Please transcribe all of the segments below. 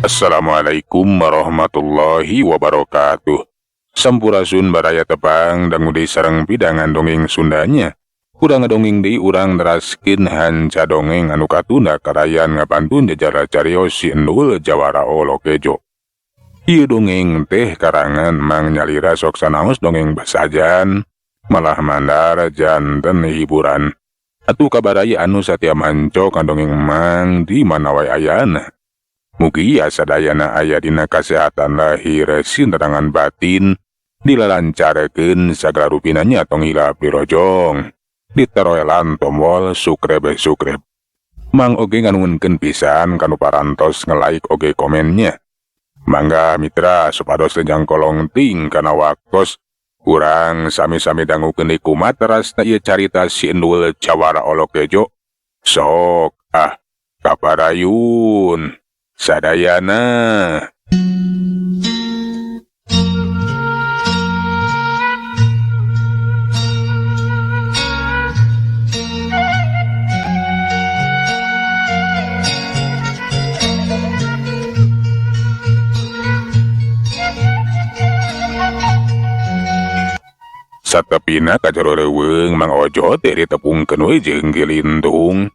Assalamualaikum warahmatullahi wabarakatuh. Sampurasun baraya tepang dangu deui sareng pidangan dongeng Sundanya. Urang ngadongeng deui, urang neraskeun hanca dongeng anu katunda karayan ngapantun jajara carios Si Endul Jawara Olo Kejo. Ieu dongeng teh karangan Mang Nyalira, sok sanaos dongeng basajan malah mandar janten hiburan. Atuh kabaraya anu satia manco dongeng Mang di mana wae ayana. Mugia sadayana aya dina kasehatan lahir sinterangan batin, dilalancarkeun sagala rupinanya, tong hilap dirojong, diteroelan tombol subscribe subscribe. Mang oge nganuhunkeun pisan kanu parantos nge-like oge komennya. Mangga mitra, supados teu jangkolong ting kana waktos, urang sami-sami dangukeun deui kumaha terasna ieu carita Si Endul Jawara Olo Kejo. Sok ah, kaparayun sadayana. Satepina ka jero leuweung, Mang Ojo teh ditepungkeun we jeung Ki Lintung.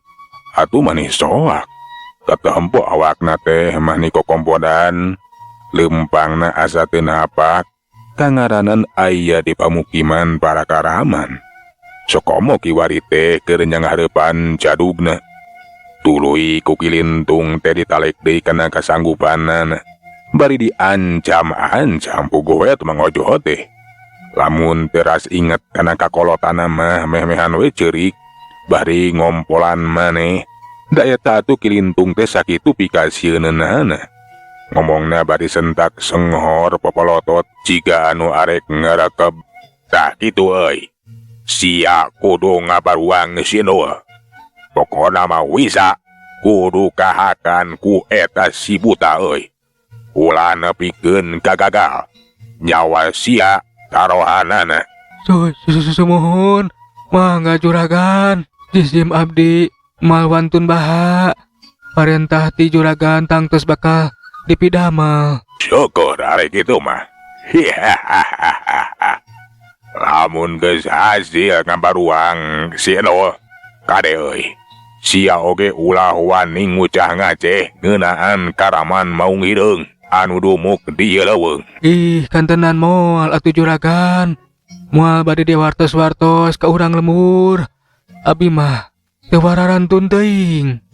Atuh manih soak. Katempo awakna teh mani kokompodan. Lempangna asa teu napak. Kangaranan aya di pamukiman para karaman. Sokomo kiwari teh keur nyanghareupan jadugna. Tuluy ku Ki Lintung teh ditalek deui kana kasanggupanana. Bari diancam-ancam puguh we atuh Mang Ojo teh. Lamun teras inget kana kakolotana mah meh-mehan we ceurik bari ngompolan maneh. Da eta atuh Ki Lintung teh sakitu pikasieunana. Ngomongna bari sentak senghor popolotot jiga anu arek ngarekeb. Tah kitu euy. Sia kudu ngabaruang si Endul. Pokona mah wisa kudu kahakan ku eta si buta euy. Ulah nepikeun kagagal. Nyawa sia tarohanana. Sumuhun, mangga juragan, jisim abdi moal wantun baha. Parentah ti juragan tangtos bakal dipidamel. Syukur ari kitu mah. Lamun geus hasil ngabaruang si Endul, kade euy. Sia oge ulah wani ngucah ngaceh ngeunaan karaman Maung Hideung anu dumuk di ieu leuweung. Ih, kantenan moal atuh juragan. Moal bade diwartos-wartos ka urang lembur. Abi mah teu wararantun teuing.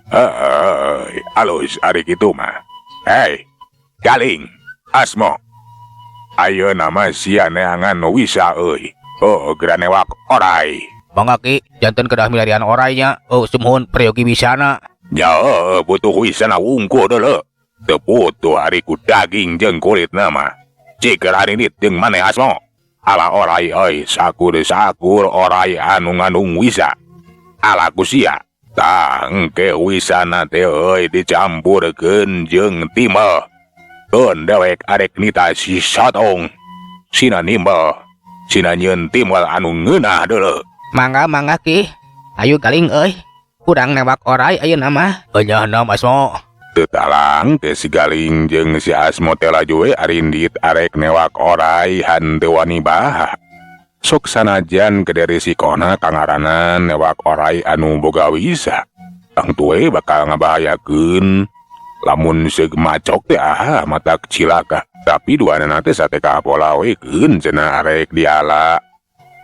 Heuh, alus ari kitu mah. Hei, Galing, Asmo. Ayeuna mah sia neangan wisa euy. Oh, geura newak orai. Mangga Ki, janten kedah milarian orainya. Oh, sumuhun, peryogi wisana. Ya, butuh wisana wungkul deuleu. Teu butuh ari ku daging jeung kulitna mah. Cik arinit jeung maneh, Asmo. Ala orai euy, sakur-sakur orai anu ngandung wisa. Ala ku sia. Tah engke wisana teh euy dicampurkeun jeung timbel. Keun dewek arek nita si sotong. Sina nimbel, sina nyieun timbel anu ngeunah deuleu. Mangga, mangga Ki. Ayo Galing euy. Urang newak orai ayeuna mah. Enyahna Asmo. Teu talang teh si Galing jeung si Asmo teh laju we arindit arek newak orai henteu wani baha. Sok sanajan gede risikona, kangaranan newak orai anu boga wisa. Tangtu we bakal ngabahayakeun. Lamun seug macok teh ah matak cilaka. Tapi duanana teh sateka pola we keun cenah arek diala.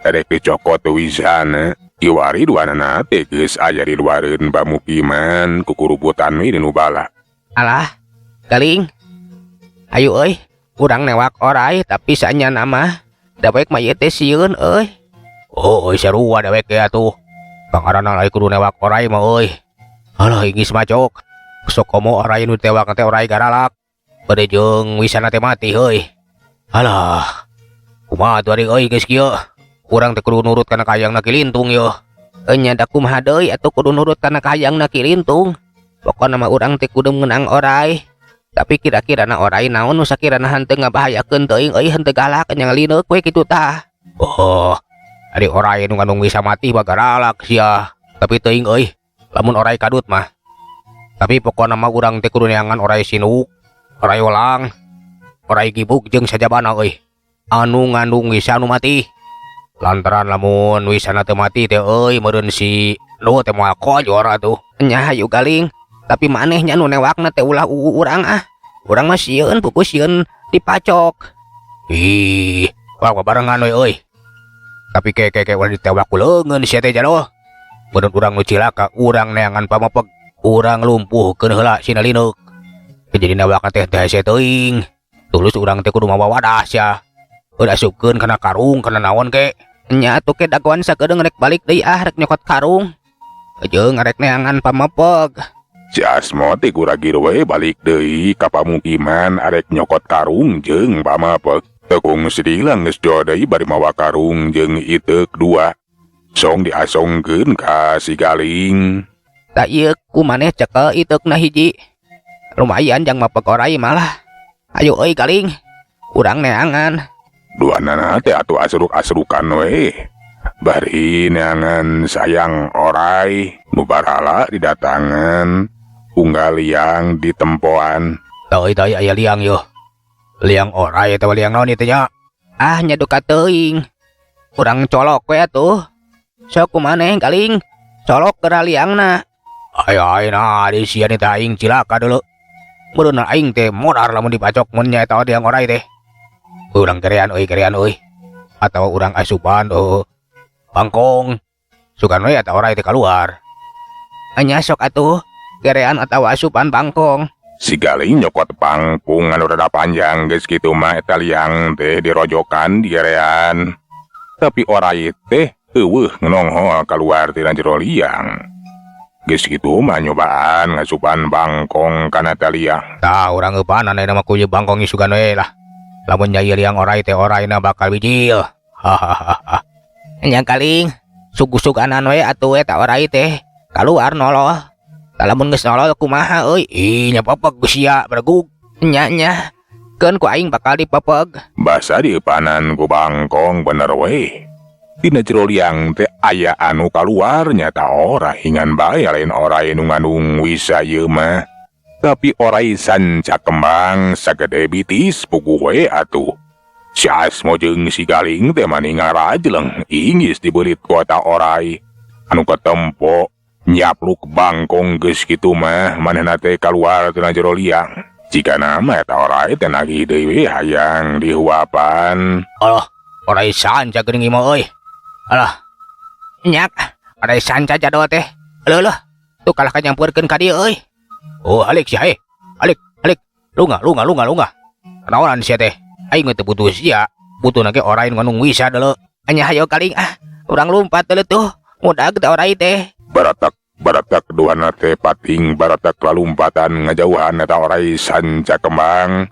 Arek dicokot wisana. Kiwari duanana teh geus aya di luareun pamukiman kukurubutan we dinu bala. Alah, Galing. Ayo euy, urang newak orai tapi sanyana mah dewek mah ieu teh sieun euy. Oh, euy sarua dewek ge atuh. Pangaranna lain kudu newak orai mah euy. Alah, inggis macok. Sok komo orai nu ditewak teh orai garalak. Bade jeung wisana teh mati euy. Alah. Kumaha atuh ari euy geus kieu? Urang teh kudu nurut kana kahayangna Ki Lintung yeuh. Enya da kumaha deui atuh, kudu nurut kana kahayangna Ki Lintung. Pokona mah urang teh kudu meunang orai. Tapi kira-kira na orai naon nu sakirana henteu ngabahayakeun teuing euy, henteu galak nya ngalineuk we kitu tah. Oh, ari orai nu ngandung bisa mati mah garalak sia. Tapi teuing euy, lamun orai kadut mah. Tapi pokona mah urang teh kudu neangan orai sinuk. Orai welang, orai gibug jeung sajabana euy. Anu ngandung wisa nu mati. Lantaran lamun wisana teu mati teh euy meureun si nu teh moal kojor atuh. Nya hayu Galing, tapi maneh nya nu newakna teh ulah urang ah. Urang mah sieun pupu sieun dipacok. Ih, wah barengan we euy. Tapi ke ke ke ulah ditewak ku leungeun sia teh jadol. Meureun urang nu cilaka, urang neangan pamepeg, urang lumpuhkeun heula sina lineuk. Jadi newakna teh teh hese teuing. Tulus urang teh kudu mawa wadah sia. Udah asupkeun kana karung kana naon ke. Nya atuh ke dagoan sakedeung rek balik deui ah rek nyokot karung. Jeung rek neangan pamepeg. Si Asmo teh guragir we balik deui ka pamukiman arek nyokot karung jeung pamepeg. Tekung sedih geus deui bari mawa karung jeung iteuk dua. Song diasongkeun ka si Galing. Tak ieu ku maneh cekel iteukna hiji. Lumayan jang mapeg orai malah. Ayo euy Galing, urang neangan. Duanana teh atuh asruk-asrukan we. Bari neangan sayang orai nu barala didatangan unggal liang di tempoan. Teuy teuy aya liang yeuh. Liang orai atawa liang naon ieu teh nya? Ah nya duka teuing. Urang colok we atuh. Sok ku maneh Galing, colok geura liangna. Aya ayeuna di sia teh aing cilaka dulu. Meureun aing teh modar lamun dipacok mun nya eta liang orai teh. Urang gerean euy gerean euy. Atawa urang asupan bangkong. Sugan we eta orai teh kaluar. Anya sok atuh gerean atawa asupan bangkong. Si Galing nyokot pangkung anu rada panjang geus kitu mah eta liang teh dirojokan digerean. Tapi orai teh eueuh nonghol kaluar tina jero liang. Geus kitu mah nyobaan ngasupan bangkong kana eta liang. Tah urang eupanan ayeuna mah ku ieu bangkong isugan we lah. Lamun nya ieu liang orai teh oraina bakal bijil. Hahaha. Nya Galing, suguk-suganan we atuh eta orai teh kaluar nolol. Tah lamun geus nolol kumaha euy? Ih nya pepeg sia beregug. Nya nya keun ku aing bakal dipepeg. Basa dieupanan ku bangkong bener we. Dina jero liang teh aya anu kaluar nyata orai ngan bae lain orai nu ngandung wisa ieu mah. Tapi orai sanca kembang sagede bitis puguh we atuh. Si Asmo jeung si Galing teh mani ngarajleng ingis dibeulit ku eta orai. Anu katempo nyapluk bangkong geus kitu mah manehna teh kaluar tina jero liang. Jigana mah eta orai teh nagih deui we hayang dihuapan. Alah, orai sanca geuning ieu mah euy. Alah. Nyak, orai sanca jadol teh. Leuh leuh, tuh kalah ka nyampeurkeun ka dieu euy. Oh, alik sia eh. Alik, alik. Lunga, lunga, lunga, lunga. Naonan sia teh? Aing mah teu butuh sia. Butuhna ge orai nu ngandung wisa deuleu. Anya hayo Galing ah. Urang lumpat deuleu tuh. Ngudag teh orai teh. Baratak, baratak duana teh pating baratak lalumpatan ngajauhan eta orai sanca kembang.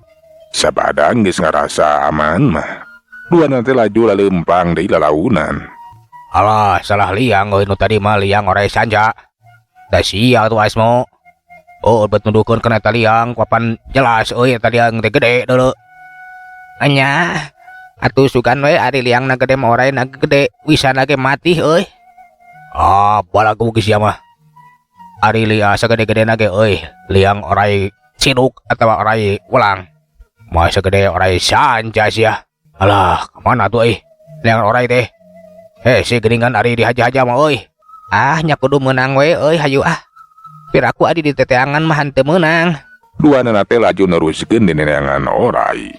Sabada geus ngarasa aman mah. Duana teh laju laleumpang deui lalaunan. Alah, salah liang euy nu tadi mah liang orai sanca. Da sia tuh Asmo. Oh, bet nuduhkeun kana eta liang papan jelas euy eta liang teh gede deuleu. Anya, atuh sugan we ari liangna gede mah oraina gede, wisana ge mati euy. Ah, balagu geus sia mah. Ari lia sagede-gedena ge euy, liang orai sinuk atawa orai welang. Mah sagede orai sanca sia. Alah, kamana tuh euy? Liang orai teh. Heh, si geuningan ari dihaja-haja mah euy. Ah, nya kudu meunang we euy hayu ah. Piraku adi diteteangan mah henteu meunang. Duanana teh laju neruskeun dineangan orai.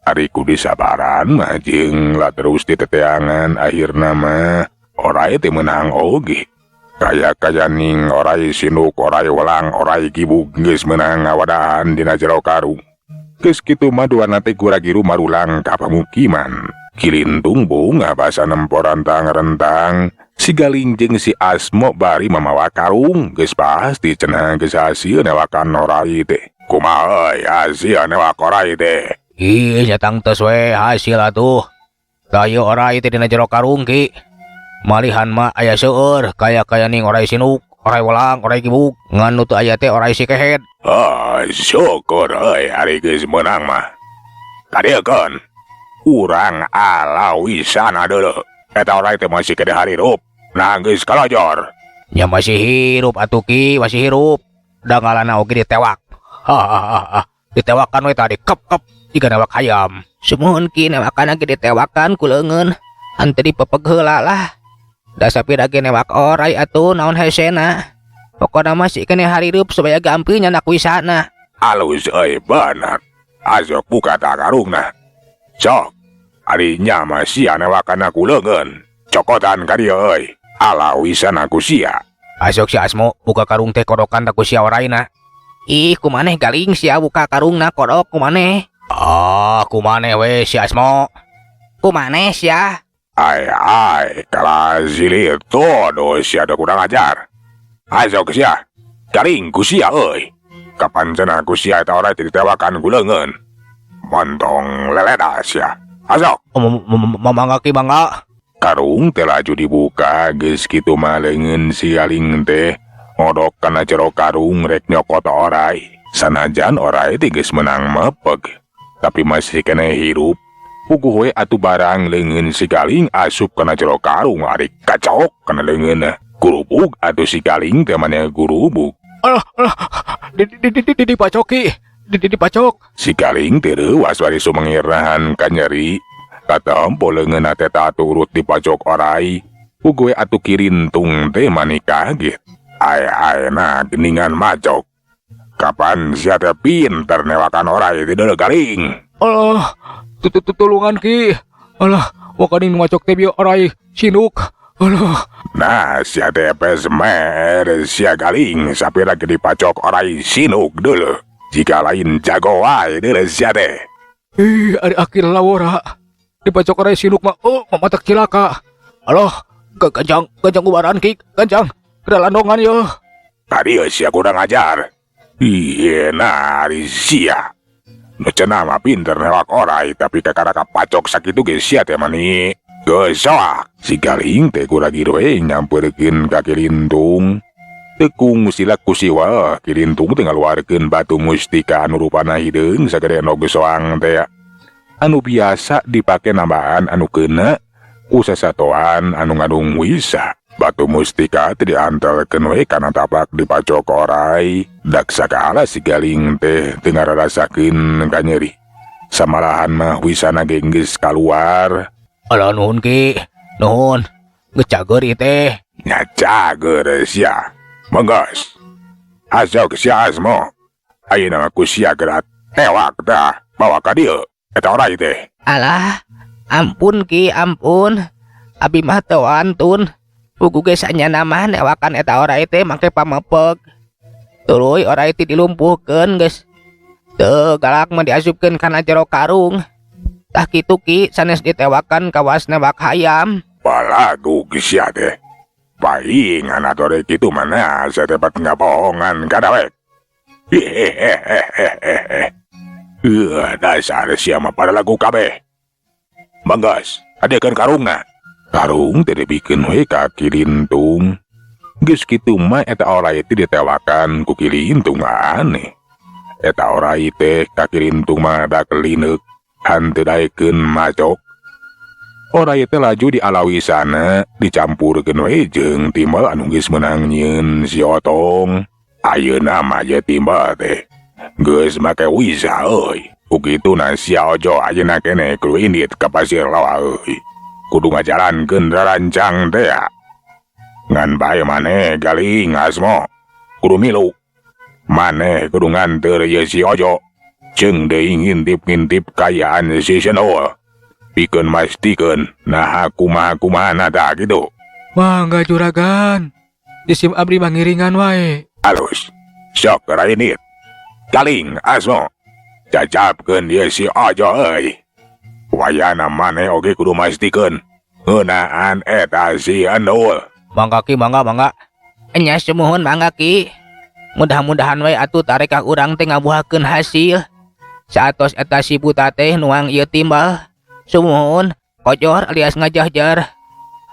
Ari ku disabaran mah jeung lah terus diteteangan akhirna mah orai teh meunang oge. Kaya-kaya ning orai sinuk, orai welang, orai gibug geus meunang ngawadahan dina jero karung. Geus kitu mah duana teh gura-giru marulang ka pamukiman. Kilintung bunga basa nempo rentang-rentang. Si Galing jeung si Asmo bari mamawa karung geus pasti cenah geus hasil newakan orai teh. Kumaha euy hasil newak orai teh? Ih, nya tangtos we hasil atuh. Tah ieu orai teh dina jero karung ki. Malihan mah aya seueur kaya-kaya ning orai sinuk, orai welang, orai gibug, ngan nu teu aya teh orai si kehed. Ah, syukur euy ari geus meunang mah. Kadieukeun. Urang ala wisana deuleu. Eta orai teh masih kede harirup. Nah geus kalojor. Nya masih hirup atuh ki, masih hirup. Da ngalana oge ditewak. Hahaha. Ditewakan we tadi kep kep jiga newak hayam. Sumuhun Ki, newakan ge ditewakan ku leungeun. Henteu dipepeg heula lah. Da sapira ge newak oray atuh naon hesena. Pokona mah si keneh harireup supaya gampil nyandak wisana. Alus euy bener. Azok buka tah karungna. Sok. Ari nya mah sia newakan ku leungeun. Cokotan ka dieu euy. Ala wisana ku sia. Asok si Asmo buka karung teh kodokan tak ku sia orayna. Ih, kumaneh galing sia buka karungna kodok kumaneh. Ah, kumaneh we si Asmo. Kumaneh sia. Ai ai, kalah silih todo sia da kurang ajar. Azok sia. Galing ku sia euy. Kapan cenah ku sia eta oray teh ditewakan ku leungeun. Montong leleda sia. Azok. Mangga Ki mangga. Karung teh laju dibuka geus kitu mah leungeun si galing teh ngodok kana jero karung rek nyokot oray. Sanajan oray teh geus menang mepeg, tapi masih keneh hirup. Puguh we atuh barang leungeun si galing asup kana jero karung ari kacok kana leungeunna. Gurubug atuh si galing teh maneh gurubug. Alah, alah, dipacok Ki, dipacok. Si galing teh reuwas bari sumengirahan kanyeri. Katempo leungeunna teh turut dipacok oray. Puguh we atuh kirintung teh mani kaget. Ai ai na geningan macok. Kapan sia teh pinter newakan oray ti deuleu galing. Alah, tulungan Ki. Alah, wakaning macok teh bieu oray sinuk. Alah. Nah, sia teh pesmer sia galing sapira ge dipacok oray sinuk deuleu. Jika lain jago wae deuleu sia teh. Ih, ari akil lawora. Dipacok oray sinuk mah oh mamatak cilaka. Alah, ganjang ganjang ubaran Ki, ganjang. Kedalandongan yo. Tadi sia kurang ajar. Iya, nah ari sia. Nu cenah mah pinter newak oray tapi kakara kapacok sakitu ge sia teh mani. Geus soak. Si galing teh kurang we nyamperkeun ka Kilintung. Tekung silak ku siwa, Kilintung teh ngaluarkeun batu mustika anu rupana hideung sagede endog soang teh. Anu biasa dipake nambahan anu keuna ku sasatoan anu ngadung wisa. Batu mustika teh diantelkeun we kana tapak dipacok oray. Dak sakala si galing teh teu ngararasakeun kanyeri. Samalahan mah wisana ge geus kaluar. Alah nuhun Ki, nuhun. Geus cager ieu teh. Nya cager sia. Menggeus. Azok sia Asmo. Ayeuna mah ku sia geura tewak tah bawa ka dieu. Eta oray teh. Alah, ampun Ki, ampun. Abi mah teu wantun. Puguh ge sanyana mah newakan eta oray teh make pamepeg. Tuluy oray teh dilumpuhkeun geus. Teu galak mah diasupkeun kana jero karung. Tah kitu Ki, sanes ditewakan kawas newak hayam. Balagu sia teh. Paingan atuh rek kitu mah nah sia teh pat ngabohongan ka dawek. Hehehehehe. Dasar sia mah pada lagu kabeh. Manggas, adekeun karungna. Karung teh dibikeun we ka Kilintung. Geus kitu mah eta oray teh ditewakan ku Kilintung aneh. Eta oray teh ka Kilintung mah dak lineuk, hanteu daekeun macok. Oray teh laju dialawisana, dicampurkeun we jeung timbel anu geus meunang nyieun si Otong. Ayeuna mah ye timbel teh geus make wisa euy. Ku kituna sia Ojo ayeuna keneh kudu indit ka pasir loa euy. Kudu ngajalankeun rarancang teh. Ngan bae maneh galing Asmo. Kudu milu. Maneh kudu nganteur ye si Ojo. Jeung deui ngintip-ngintip kayaan si Senol. Pikeun mastikeun naha kumaha-kumahana tah kitu. Mangga juragan. Disim abdi mangiringan wae. Alus. Sok rainit. Galing Asmo. Cacapkeun ye si Ojo euy. Wayana maneh oge kudu mastikeun ngeunaan eta si Endul. Mangga Ki, mangga mangga. Nya sumuhun mangga Ki. Mudah-mudahan we atuh tarekah urang teh ngabuahkeun hasil. Saatos eta si buta teh nuang ieu timbal. Sumuhun, kojor alias ngajahjar.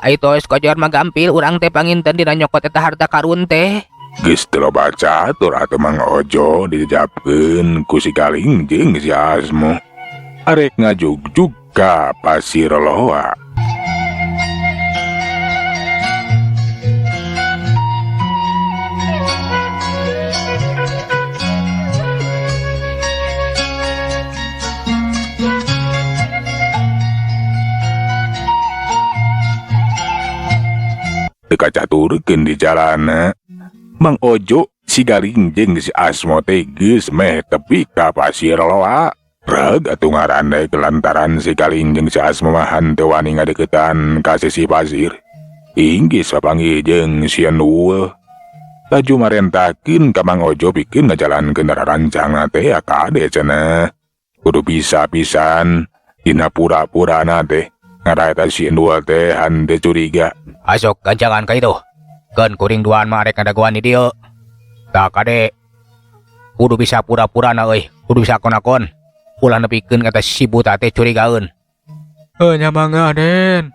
Ai tos kojor mah gampil urang teh panginten dina nyokot eta harta karun teh. Geus teu loba catur atuh Mang Ojo dijejapkeun ku si Galing jeung si Asmo. Arek ngajugjug ka pasir loa. Teu kacaturkeun di jalana. Mang Ojo si Galing jeung si Asmo teh geus meh tepi ka pasir loa. Reg atuh ngarandeg lantaran si Galing jeung si Asmo mah henteu wani ngadeukeutan ka sisi pasir. Inggis papanggih jeung si Endul. Laju marentahkeun ka Mang Ojo pikeun ngajalankeun rarancangna teh ya kade cenah. Kudu bisa pisan dina pura-purana teh. Ngarah eta si Endul teh henteu curiga. Asok gancangan ka itu. Keun kuring duaan mah arek ngadagoan di dieu. Tah kade. Kudu bisa pura-purana euy, kudu bisa akon-akon. Ulah nepikeun kata si buta teh curigaeun. Heuh nya mangga Aden.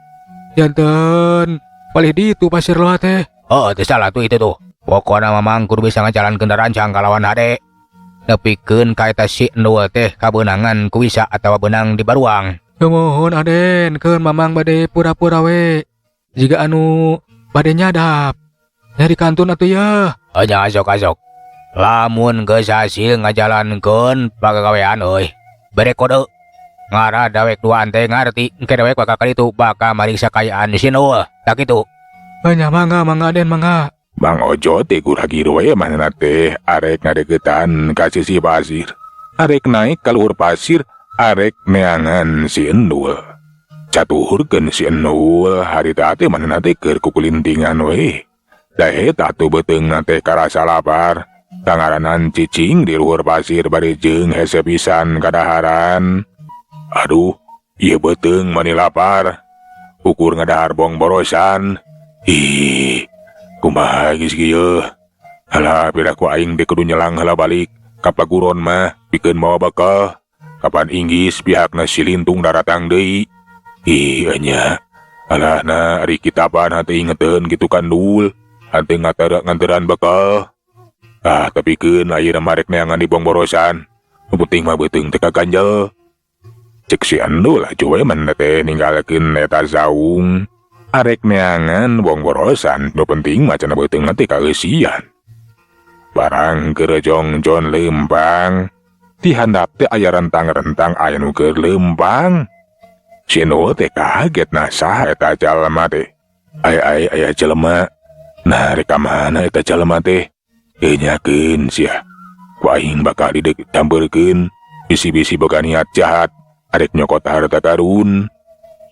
Janten palih ditu pasir loa teh. Heuh, teu salah tuh itu tuh. Pokona mamang kudu bisa ngajalankeun rancang kalawan hade. Nepikeun ka eta si Endul teh kabeunangan ku bisa atawa beunang di baruang. Nuhun Aden, keun mamang bade pura-pura we. Jiga anu bade nyadap. Nyari kantun atuh ya. Nya azok-azok. Lamun geus hasil ngajalankeun pagawean euy. Bere kode. Ngarah dawek duaan teh ngarti engke dawek bakal kaditu bakal mariksa kaayaan si Endul. Tak kitu. Nya mangga mangga Aden mangga. Mang Ojo teh guragir we manehna teh arek ngadeukeutan ka sisi pasir. Arek naik ka luhur pasir, arek neangan si Endul. Catuhurkeun si Endul harita teh manehna teh keur kukulintingan we. Da eta atuh beuteungna teh karasa lapar. Kangaranan cicing di luhur pasir bari jeung hese pisan kadaharan. Aduh, ieu beuteung mani lapar. Ukur ngadahar bongborosan. Ih, kumaha geus kieu? Halah pira ku aing teh kudu nyelang heula balik ka paguron mah pikeun mawa bekal. Kapan inggis pihakna si Lintung daratang deui. Ih, enya. Alah na ari kitapan hate ingeteun kitu kan Dul. Hante nganteran bekal. Ah, tapi keun ayeuna mah rek neangan di bongborosan. Nu penting mah beuteung teh kaganjel. Cek si Endul laju we manehna teh ninggalkeun eta saung. Arek neangan bongborosan, nu penting mah cenah beuteungna teh kaeusian. Barang keur jongjon leumpang, di handap teh aya rentang-rentang aya nu keur leumpang. Si Endul teh kaget nah saha eta jalma teh. Ai aya jelema. Nah rek ka mana eta jelema teh? Nyakeun sia. Ku aing bakal didek tambeurkeun bisi-bisi boga niat jahat arek nyokot harta karun.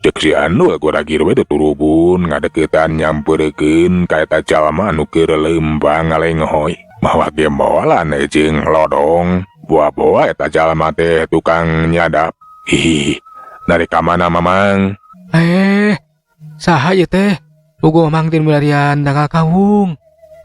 Cek si Endul guragir we tuturubun ngadeuketan nyampeurkeun ka eta jalma anu keur leumpang ngalenghoy. Mawa gembolan jeung lodong. Boa-boa eta jalma teh tukang nyadap. Ih, narek ka mana mamang? Saha ieu teh? Puguh mamang tin milarian tanggal kawung.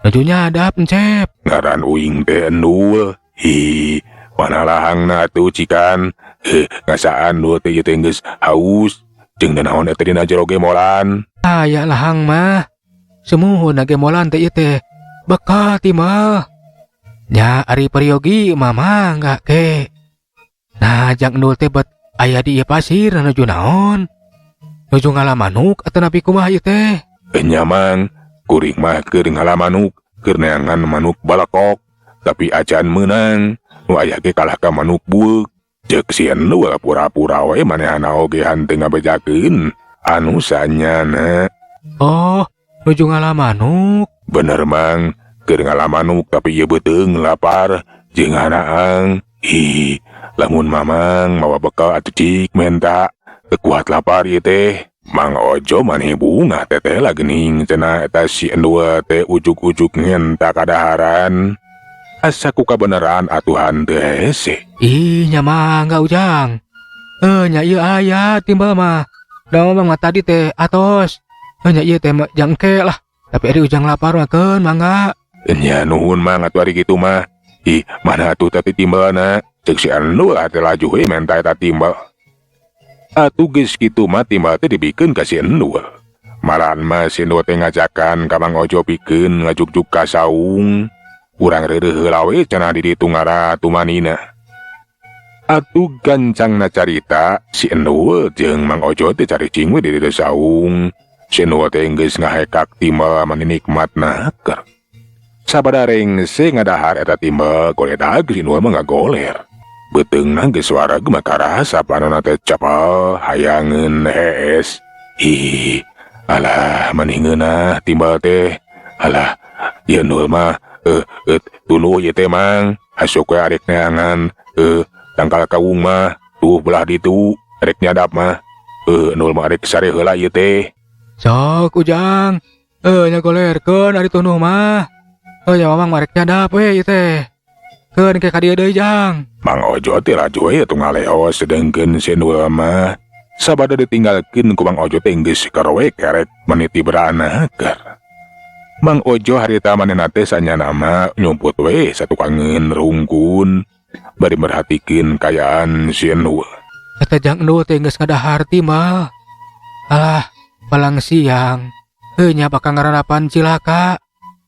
Nuju nyadap encep. Ngaran uing teh Endul. Hi, mana lahangna atuh cikan? Heh, ngasaan dul teh ieu teh geus haus. Jeung naon eta dina jero gemolan? Aya lahang mah. Sumuhun gemolan teh ieu teh. Bekal timal. Nya ari peryogi mama enggak ke. Nah, jang Endul teh bet aya di ieu pasir nuju naon? Nuju ngala manuk atau napi kumaha ieu teh? Enya mang, kuring mah keur ngala manuk, keur neangan manuk balakok, tapi acan meunang. Nu aya ge kalah ka manuk bueuk. Ceuk si Endul pura-pura we manehna oge henteu ngabejakeun anu sanyana. Oh, nuju ngala manuk. Bener mang, keur ngala manuk tapi ieu beuteung lapar jeung hanaang. Ih, lamun mamang mawa bekal atuh cik menta, teu kuat lapar ieu teh. Mang Ojo maneh bungah teteh lah geuning cenah eta si Endul teh ujug-ujug ngenta kadaharan. Asa ku kabeneran atuh henteu hese. Ih, nya mangga Ujang. Nya ieu aya timbal mah. Da mamang mah tadi teh atos. Nya ieu teh jangke lah. Tapi ari Ujang lapar mah keun mangga. Nya nuhun mang atuh ari kitu mah. Ih, mana atuh teh timbalna? Ceuk si Endul teh laju we menta eta timbal. Atuh geus kitu mah timbal teh dibikeun ka si Endul. Malahan mah si Endul teh ngajakan ka Mang Ojo pikeun ngajugjug ka saung. Urang reureuh heula we cenah di ditu ngara tumanina. Atuh gancangna carita si Endul jeung Mang Ojo teh caricing we di dieu saung. Si Endul teh geus ngahekak timbal mani nikmatna keur. Sabada rengse ngadahar eta timbal goledag si Endul mah ngagoler. Beuteungna geus wareg mah karasa panonna teh capal hayangeun hees. Ih, Alah mani ngeunah timbal teh. Alah ieu Nul mah tunduh ieu teh Mang. Hasuk we arek neangan tangkal kawung mah tuh belah ditu arek nyadap mah. Nul mah arek sare heula ieu teh. Sok Ujang. Nya golerkeun ari tunduh mah. Nya Mamang mah arek nyadap we ieu teh. Keun ke ka dieu deui Jang. Mang Ojo teh laju we atuh ngaleos sedengkeun si Nul mah. Sabada ditinggalkeun ku Mang Ojo teh geus karowe kerek meniti beranaker. Mang Ojo harita manehna teh sanyana mah nyumput we satukangeun rungkun bari merhatikeun kayaan si Endul. Eta Jang Endul teh geus ngadahar timbal. Alah, palang siang. Heuh nya bakal ngaranapan cilaka.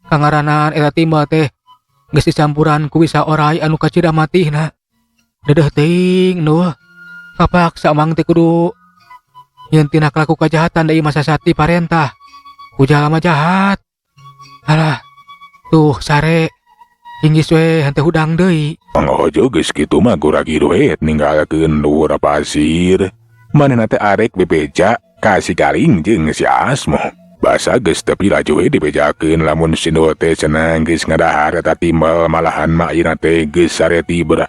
Kangaranan eta timbal teh geus dicampuran ku wisa orai anu kacida matihna. Dedeuh teuing Endul. Kapaksa Mang teh kudu nyeun tina kalaku kajahatan deui masa sati parentah. Ku jalma jahat. Alah, tuh sare. Inggis we henteu hudang deui. Mang Ojo geus kitu mah guragi duit ninggalkeun luhur pasir. Manehna teh arek bebeja ka si Galing jeung si Asmo. Basa geus tepi laju we dibejakeun lamun si Endul teh cenah geus ngadahar eta timbal malahan mah ayeuna teh geus sare tibra.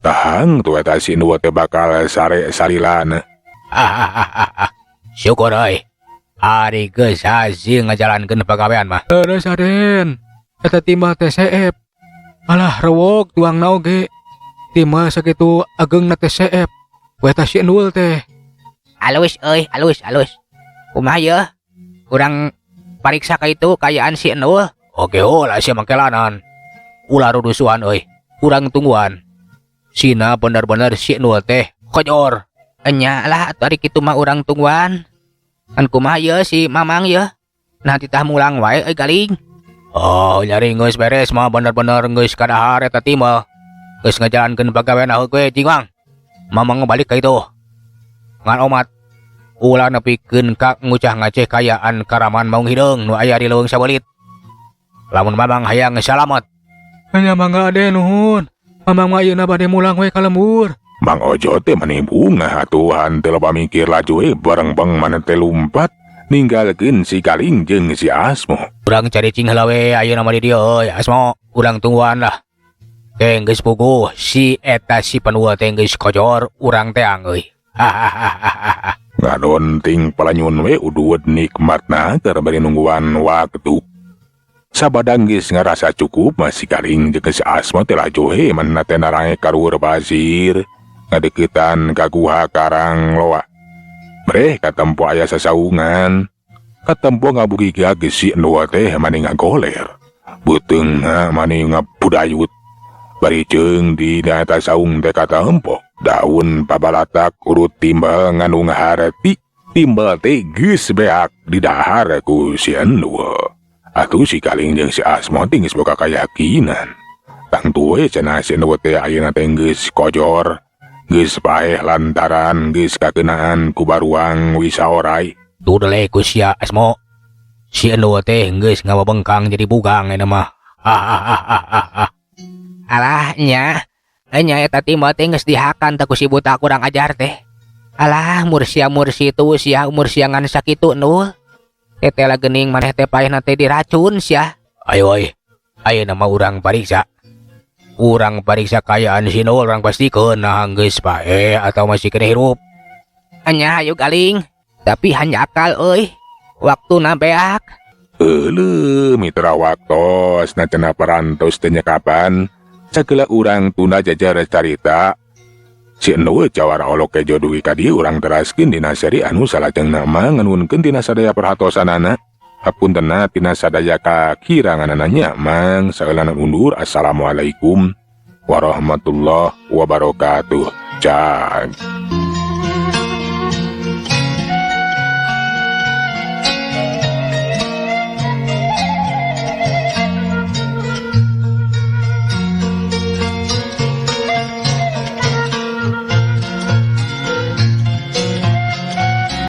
Tahang tuh eta si Endul teh bakal sare salilana. Syukur euy. Ari geus hasil ngajalankeun pagawean mah. Heuh Saden. Eta timbal teh seep. Alah rewok tuangna oge. Timbal sakitu ageungna teh seep. Ku eta si Endul teh. Alus euy, alus alus. Kumaha yeuh? Urang pariksa ka itu kayaan si Endul. Oke ulah sia mangkelanan. Ulah rudusuhan euy. Urang tungguan. Sina bener-bener si Endul teh kojor. Enya lah atuh ari kitu mah urang tungguan. Kan kumaha yeuh si Mamang yeuh? Nah titah mulang wae euy galing. Oh, nyari geus beres mah bener-bener geus kadahar eta timbal. Geus ngajalankeun pagawean aheuh we cing Mang. Mamang balik ka itu. Ngan omat. Ulah nepikeun ka ngucah ngaceh kayaan karaman maung hideung nu aya di leuweung sabelit. Lamun Mamang hayang salamet. Nya mangga ade nuhun. Mamang mah ayeuna bade mulang we ka lembur. Mang Ojo teh mani bungah atuhan teu loba mikir laju we bareng-beng maneh teh lumpat ninggalkeun si Galing jeung si Asmo. Urang cari cing heula we ayeuna mah di dieu euy Asmo. Urang tungguan lah. Teh geus puguh si eta si Panua teh geus kojor urang teh euy. Hahaha. Ngadonting palanyun we udueut nikmatna keur bari nungguan waktu. Sabada geus ngarasa cukup mah si Galing jeung si Asmo teh laju we manehna teh narange ka luhur pasir ngadeukeutan ka guha karang loa. Breh katempo aya sasaungan. Katempo ngabugiga geus si Endul teh mani ngagoler. Beuteungna mani ngabudayut. Bari jeung di eta saung teh katempo daun pabalatak urut timbal ngandung harti. Timbal teh geus beak didahar ku si Endul. Atuh si Galing jeung si Asmo teh geus boga kayakinan. Tangtu we cenah si Endul teh ayeuna teh geus kojor. Geus paeh lantaran geus kakenaan ku baruang wisa orai. Tuh dele ku sia Asmo. Si Endul teh geus ngababengkang jadi bugang ayeuna mah. Hahaha. Alah nya. Nya eta timbal teh geus dihakan teh ku si buta kurang ajar teh. Alah mursia-mursi tu sia umur siangan sakitu Endul. Tetela geuning maneh teh paehna teh diracun sia. Ayo euy. Ayeuna mah urang pariksa. Urang pariksa kayaan si Endul urang pastikeun nah geus paeh atau masih keneh hirup. Nya hayu galing. Tapi hanjakal euy. Waktuna beak. Euleuh mitra waktos na cenah parantos teh kapan. Sagala urang tunda jajar carita. Si Endul cawara olok kejo dugi ka dieu urang teraskeun dina seri anu salajengna mah nganuhunkeun tina sadaya perhatosanana. Hapuntenna tina sadaya kakiranganana nya Mang saeulana undur. Assalamualaikum warahmatullahi wabarakatuh. Cag.